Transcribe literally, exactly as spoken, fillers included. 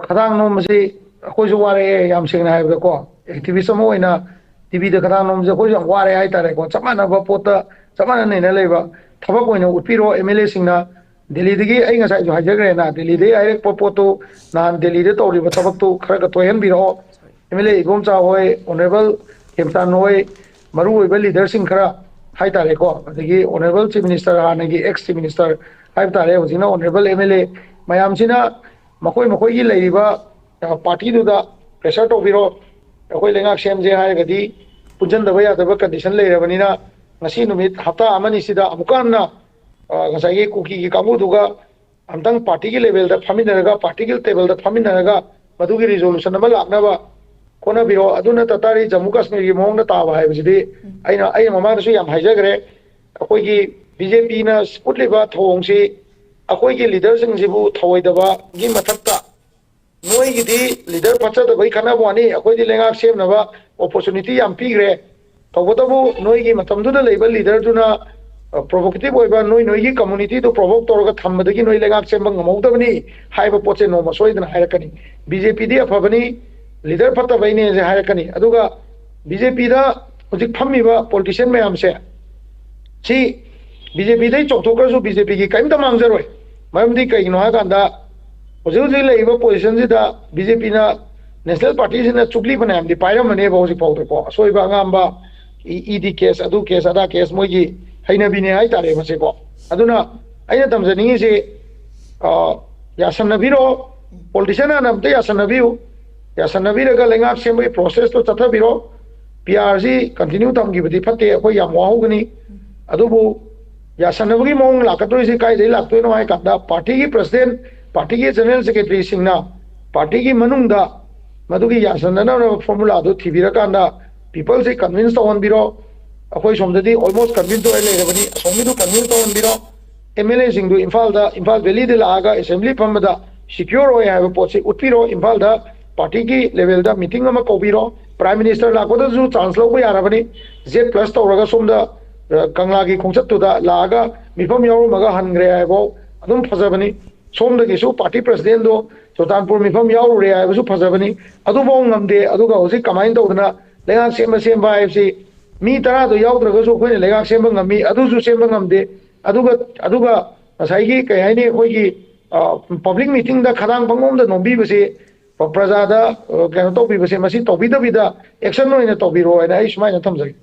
ꯈꯗꯥꯡ ꯅꯣꯝꯕꯁꯤ ꯑꯩꯈꯣꯏꯁꯨ ꯋꯥꯔꯛꯑꯦ, ꯌꯥꯝ ꯁꯦꯡꯅ ꯍꯥꯏꯕꯗꯀꯣ꯫ ꯑꯦꯛꯇꯤꯚꯤꯁ ꯑꯃ ꯑꯣꯏꯅ ꯇꯤꯚꯤꯗ ꯈꯗꯥꯡ ꯅꯣꯝꯕꯁꯦ ꯑꯩꯈꯣꯏꯁꯨ ꯌꯥꯝ ꯋꯥꯔꯦ ꯍꯥꯏꯇꯥꯔꯦꯀꯣ꯫ ꯆꯞ ꯃꯥꯟꯅꯕ ꯄꯣꯠꯇ ꯆꯞ ꯃꯥꯟꯅ ꯅꯩꯅ ꯂꯩꯕ꯫ ꯊꯕꯛ ꯑꯣꯏꯅ ꯎꯠꯄꯤꯔꯣ ꯑꯦꯝ ꯑꯦꯜ ꯑꯦꯁꯤꯡꯅ꯫ ꯗꯦꯜꯂꯤꯗꯒꯤ ꯑꯩ ꯉꯁꯥꯏꯁꯨ ꯍꯥꯏꯖꯈ꯭ꯔꯦꯅ, ꯗꯦꯜꯂꯤꯗꯒꯤ ꯍꯥꯏꯔꯛꯄ ꯄꯣꯠꯇꯨ ꯅꯍꯥꯟ ꯗꯦꯜꯂꯤꯗ ꯇꯧꯔꯤꯕ ꯊꯕꯛꯇꯨ ꯈꯔꯒ ꯇꯣꯏꯍꯟꯕꯤꯔꯛꯑꯣ꯫ ꯑꯦꯝ ꯑꯦꯜ ꯑꯦ ꯏꯕꯣꯝꯆꯥ ꯍꯣꯏ, ꯑꯣꯅꯔꯦꯕꯜ ꯈꯦꯝꯆꯥꯟ ꯍꯣꯏ, ꯃꯔꯨꯑꯣꯏꯕ ꯂꯤꯗꯔꯁꯤꯡ ꯈꯔ ꯍꯥꯏꯇꯥꯔꯦꯀꯣ, ꯑꯗꯒꯤ ꯑꯣꯅꯔꯦꯕꯜ ꯆꯤꯐ ꯃꯤꯅꯤꯁꯇꯔ, ꯍꯥꯟꯅꯒꯤ ꯑꯦꯛꯁ ꯆꯤꯐ ꯃꯤꯅꯤꯁꯇꯔ ꯍꯥꯏꯕ ꯇꯥꯔꯦ, ꯍꯧꯖꯤꯛꯅ ꯑꯣꯅꯔꯦꯕꯜ ꯑꯦꯝ ꯑꯦꯜ ꯑꯦ, ꯃꯌꯥꯝꯁꯤꯅ ꯃꯈꯣꯏ ꯃꯈꯣꯏꯒꯤ ꯂꯩꯔꯤꯕ, ꯑ, ꯄꯥꯔꯇꯤꯗꯨꯗ ꯄ꯭ꯔꯦꯁꯔ ꯇꯧꯕꯤꯔꯣ꯫ ꯑꯩꯈꯣꯏ ꯂꯩꯉꯥꯛ ꯁꯦꯝꯁꯦ ꯍꯥꯏꯔꯒꯗꯤ ꯄꯨꯟꯁꯤꯟꯗꯕ ꯌꯥꯗꯕ ꯀꯟꯗꯤꯁꯟ ꯂꯩꯔꯕꯅꯤꯅ, ꯉꯁꯤ ꯅꯨꯃꯤꯠ ꯍꯞꯇꯥ ꯑꯃꯅꯤꯁꯤꯗ ꯑꯃꯨꯛꯀ ꯍꯟꯅ, ꯑ, ꯉꯁꯥꯏꯒꯤ ꯀꯨꯀꯤꯒꯤ ꯀꯥꯡꯕꯨꯗꯨꯒ ꯑꯝꯇꯪ ꯄꯥꯔꯇꯤꯒꯤ ꯂꯦꯚꯦꯜꯗ ꯐꯝꯃꯤꯟꯅꯔꯒ, ꯄꯥꯔꯇꯤꯒꯤ ꯇꯦꯕꯜꯗ ꯐꯝꯃꯤꯟꯅꯔꯒ ꯃꯗꯨꯒꯤ ꯔꯤꯖꯣꯂꯨꯁꯟ ꯑꯃ ꯂꯥꯛꯅꯕ ꯍꯣꯠꯅꯕꯤꯔꯣ꯫ ꯑꯗꯨ ꯅꯠꯇ ꯇꯥꯔꯗꯤ ꯖꯝꯃꯨ ꯀꯥꯁꯃꯤꯔꯒꯤ ꯃꯑꯣꯡꯗ ꯇꯥꯕ ꯍꯥꯏꯕꯁꯤꯗꯤ ꯑꯩꯅ, ꯑꯩꯅ ꯃꯃꯥꯡꯗꯁꯨ ꯌꯥꯝ ꯍꯥꯏꯖꯈ꯭ꯔꯦ, ꯑꯩꯈꯣꯏꯒꯤ ꯕꯤ ꯖꯦ ꯄꯤꯅ ꯎꯠꯂꯤꯕ ꯊꯧꯑꯣꯡꯁꯤ ꯑꯩꯈꯣꯏꯒꯤ ꯂꯤꯗꯔꯁꯤꯡꯁꯤꯕꯨ ꯊꯧꯑꯣꯏꯗꯕꯒꯤ ꯃꯊꯛꯇ ꯅꯣꯏꯒꯤꯗꯤ ꯂꯤꯗꯔ ꯐꯠꯆꯗꯕꯩ ꯈꯠꯅꯕ ꯋꯥꯅꯤ, ꯑꯩꯈꯣꯏꯗꯤ ꯂꯩꯉꯥꯛ ꯁꯦꯝꯅꯕ ꯑꯣꯄꯣꯔꯆꯨꯅꯤꯇꯤ ꯌꯥꯝ ꯄꯤꯈ꯭ꯔꯦ꯫ ꯇꯧꯕꯇꯕꯨ ꯅꯣꯏꯒꯤ ꯃꯇꯝꯗꯨꯗ ꯂꯩꯕ ꯂꯤꯗꯔꯗꯨꯅ ꯄ꯭ꯔꯣꯚꯣꯀꯦꯇꯤꯚ ꯑꯣꯏꯕ, ꯅꯣꯏ ꯅꯣꯏꯒꯤ ꯀꯝꯃꯨꯅꯤꯇꯤꯗꯨ ꯄ꯭ꯔꯣꯚꯣꯛ ꯇꯧꯔꯒ ꯊꯝꯕꯗꯒꯤ ꯅꯣꯏ ꯂꯩꯉꯥꯛ ꯁꯦꯝꯕ ꯉꯝꯍꯧꯗꯕꯅꯤ ꯍꯥꯏꯕ ꯄꯣꯠꯁꯦ ꯅꯣꯡꯃ ꯁꯣꯏꯗꯅ ꯍꯥꯏꯔꯛꯀꯅꯤ꯫ ꯕꯤ ꯖꯦ ꯄꯤꯗꯤ ꯑꯐꯕꯅꯤ, ꯂꯤꯗꯔ ꯐꯠꯇꯕꯩꯅꯦꯁꯦ ꯍꯥꯏꯔꯛꯀꯅꯤ꯫ ꯑꯗꯨꯒ ꯕꯤ ꯖꯦ ꯄꯤꯗ ꯍꯧꯖꯤꯛ ꯐꯝꯃꯤꯕ ꯄꯣꯂꯤꯇꯤꯁꯤꯌꯥꯟ ꯃꯌꯥꯝꯁꯦ, ꯁꯤ ꯕꯤ ꯖꯦ ꯄꯤꯗꯩ ꯆꯣꯡꯊꯣꯛꯈ꯭ꯔꯁꯨ ꯕꯤ ꯖꯦ ꯄꯤꯒꯤ ꯀꯔꯤꯝꯇ ꯃꯥꯡꯖꯔꯣꯏ꯫ ꯃꯔꯝꯗꯤ ꯀꯩꯒꯤꯅꯣ ꯍꯥꯏꯀꯥꯟꯗ, ꯍꯧꯖꯤꯛ ꯍꯧꯖꯤꯛ ꯂꯩꯔꯤꯕ ꯄꯣꯖꯤꯁꯟꯁꯤꯗ ꯕꯤ ꯖꯦ ꯄꯤꯅ, ꯅꯦꯁꯅꯦꯜ ꯄꯥꯔꯇꯤꯁꯤꯅ ꯆꯨꯛꯂꯤ ꯐꯅꯌꯥꯝꯗꯤ ꯄꯥꯏꯔꯝꯃꯅꯦꯕ ꯍꯧꯖꯤꯛ ꯐꯥꯎꯗꯀꯣ꯫ ꯑꯁꯣꯏꯕ ꯑꯉꯥꯝꯕ, ꯏ ꯗꯤ ꯀꯦꯁ, ꯑꯗꯨ ꯀꯦꯁ, ꯑꯗꯥ ꯀꯦꯁ, ꯃꯣꯏꯒꯤ ꯍꯩꯅꯕꯤꯅꯦ ꯍꯥꯏꯇꯥꯔꯦ ꯃꯁꯤꯀꯣ꯫ ꯑꯗꯨꯅ ꯑꯩꯅ ꯇꯝꯖꯅꯤꯡꯉꯤꯁꯤ, ꯑ, ꯌꯥꯁꯟꯅꯕꯤꯔꯣ, ꯄꯣꯂꯤꯇꯤꯁꯤꯌꯥꯟ ꯍꯥꯟꯅ ꯑꯝꯇ ꯌꯥꯁꯟꯅꯕꯤꯌꯨ꯫ ꯌꯥꯁꯟꯅꯕꯤꯔꯒ ꯂꯩꯉꯥꯛ ꯁꯦꯝꯕꯒꯤ ꯄ꯭ꯔꯣꯁꯦꯁꯇꯣ ꯆꯠꯊꯕꯤꯔꯣ꯫ ꯄꯤ ꯑꯥꯔ ꯁꯤ ꯀꯟꯇꯤꯅ꯭ꯌꯨ ꯊꯝꯈꯤꯕꯗꯤ ꯐꯠꯇꯦ, ꯑꯩꯈꯣꯏ ꯌꯥꯝ ꯋꯥꯍꯧꯒꯅꯤ꯫ ꯑꯗꯨꯕꯨ ꯌꯥꯁꯟꯅꯕꯒꯤ ꯃꯑꯣꯡ ꯂꯥꯛꯀꯗꯣꯏꯁꯦ ꯀꯥꯏꯗꯒꯤ ꯂꯥꯛꯇꯣꯏꯅꯣ ꯍꯥꯏ ꯀꯥꯟꯗ, ꯄꯥꯔꯇꯤꯒꯤ ꯄ꯭ꯔꯁꯤꯗꯦꯟ, ꯄꯥꯔꯇꯤꯒꯤ ꯖꯦꯅꯔꯦꯜ ꯁꯦꯀ꯭ꯔꯦꯇꯔꯤꯁꯤꯡꯅ ꯄꯥꯔꯇꯤꯒꯤ ꯃꯅꯨꯡꯗ ꯃꯗꯨꯒꯤ ꯌꯥꯁꯟꯅꯅꯕ ꯐꯣꯔꯃꯨꯂꯥꯗꯨ ꯊꯤꯕꯤꯔꯀꯥꯟꯗ ꯄꯤꯄꯜꯁꯦ ꯀꯟꯚꯤꯟꯁ ꯇꯧꯍꯟꯕꯤꯔꯣ꯫ ꯑꯩꯈꯣꯏ ꯁꯣꯝꯗꯗꯤ ꯑꯣꯜꯃꯣꯁ ꯀꯟꯚꯤꯟꯁ ꯑꯣꯏꯔ ꯂꯩꯔꯕꯅꯤ, ꯑꯁꯣꯝꯒꯤꯗꯨ ꯀꯟꯚꯤꯟꯁ ꯇꯧꯍꯟꯕꯤꯔꯣ꯫ ꯑꯦꯝ ꯑꯦꯜ ꯑꯦꯁꯤꯡꯗꯨ ꯏꯝꯐꯥꯜꯗ, ꯏꯝꯐꯥꯜ ꯚꯦꯂꯤꯗ ꯂꯥꯛꯑꯒ ꯑꯦꯁꯦꯝꯕ꯭ꯂꯤ ꯐꯝꯕꯗ ꯁꯤꯀ꯭ꯌꯣꯔ ꯑꯣꯏ ꯍꯥꯏꯕ ꯄꯣꯠꯁꯤ ꯎꯠꯄꯤꯔꯣ꯫ ꯏꯝꯐꯥꯜꯗ ꯄꯥꯔꯇꯤꯒꯤ ꯂꯦꯚꯦꯜꯗ ꯃꯤꯇꯤꯡ ꯑꯃ ꯀꯧꯕꯤꯔꯣ꯫ ꯄ꯭ꯔꯥꯏꯝ ꯃꯤꯅꯤꯁꯇꯔ ꯂꯥꯛꯄꯗꯁꯨ ꯆꯥꯟꯁ ꯂꯧꯕ ꯌꯥꯔꯕꯅꯤ꯫ ꯖꯦꯠ ꯄ꯭ꯂꯁ ꯇꯧꯔꯒ ꯁꯣꯝꯗ, ꯑ, ꯀꯪꯂꯥꯒꯤ ꯈꯣꯡꯆꯠꯇꯨꯗ ꯂꯥꯛꯑꯒ ꯃꯤꯐꯝ ꯌꯥꯎꯔꯝꯃꯒ ꯍꯟꯈ꯭ꯔꯦ ꯍꯥꯏꯐꯥꯎ ꯑꯗꯨꯝ ꯐꯖꯕꯅꯤ꯫ ꯁꯣꯝꯗꯒꯤꯁꯨ ꯄꯥꯔꯇꯤ ꯄ꯭ꯔꯁꯤꯗꯦꯟꯗꯣ ꯆꯨꯔꯆꯥꯟꯄꯨꯔ ꯃꯤꯐꯝ ꯌꯥꯎꯔꯨꯔꯦ ꯍꯥꯏꯕꯁꯨ ꯐꯖꯕꯅꯤ꯫ ꯑꯗꯨꯐꯥꯎ ꯉꯝꯗꯦ꯫ ꯑꯗꯨꯒ ꯍꯧꯖꯤꯛ ꯀꯃꯥꯏꯅ ꯇꯧꯗꯅ ꯂꯩꯉꯥꯛ ꯁꯦꯝꯕ ꯁꯦꯝꯕ ꯍꯥꯏꯕꯁꯤ ꯃꯤ ꯇꯔꯥꯗꯣ ꯌꯥꯎꯗ꯭ꯔꯒꯁꯨ ꯑꯩꯈꯣꯏꯅ ꯂꯩꯉꯥꯛ ꯁꯦꯝꯕ ꯉꯝꯃꯤ, ꯑꯗꯨꯁꯨ ꯁꯦꯝꯕ ꯉꯝꯗꯦ꯫ ꯑꯗꯨꯒ ꯑꯗꯨꯒ ꯉꯁꯥꯏꯒꯤ ꯀꯩ ꯍꯥꯏꯅꯤ, ꯑꯩꯈꯣꯏꯒꯤ ꯄꯕ꯭ꯂꯤꯛ ꯃꯤꯇꯤꯡꯗ ꯈꯗꯥꯡ ꯄꯪꯅꯣꯝꯗ ꯅꯣꯝꯕꯤꯕꯁꯤ, ꯄ꯭ꯔꯖꯥꯗ ꯑ, ꯀꯩꯅꯣ ꯇꯧꯕꯤꯕꯁꯦ, ꯃꯁꯤ ꯇꯧꯕꯤꯗꯕꯤꯗ ꯑꯦꯛꯁꯟ ꯑꯣꯏꯅ ꯇꯧꯕꯤꯔꯣ ꯍꯥꯏꯅ ꯑꯩ ꯁꯨꯃꯥꯏꯅ ꯊꯝꯖꯒꯦ꯫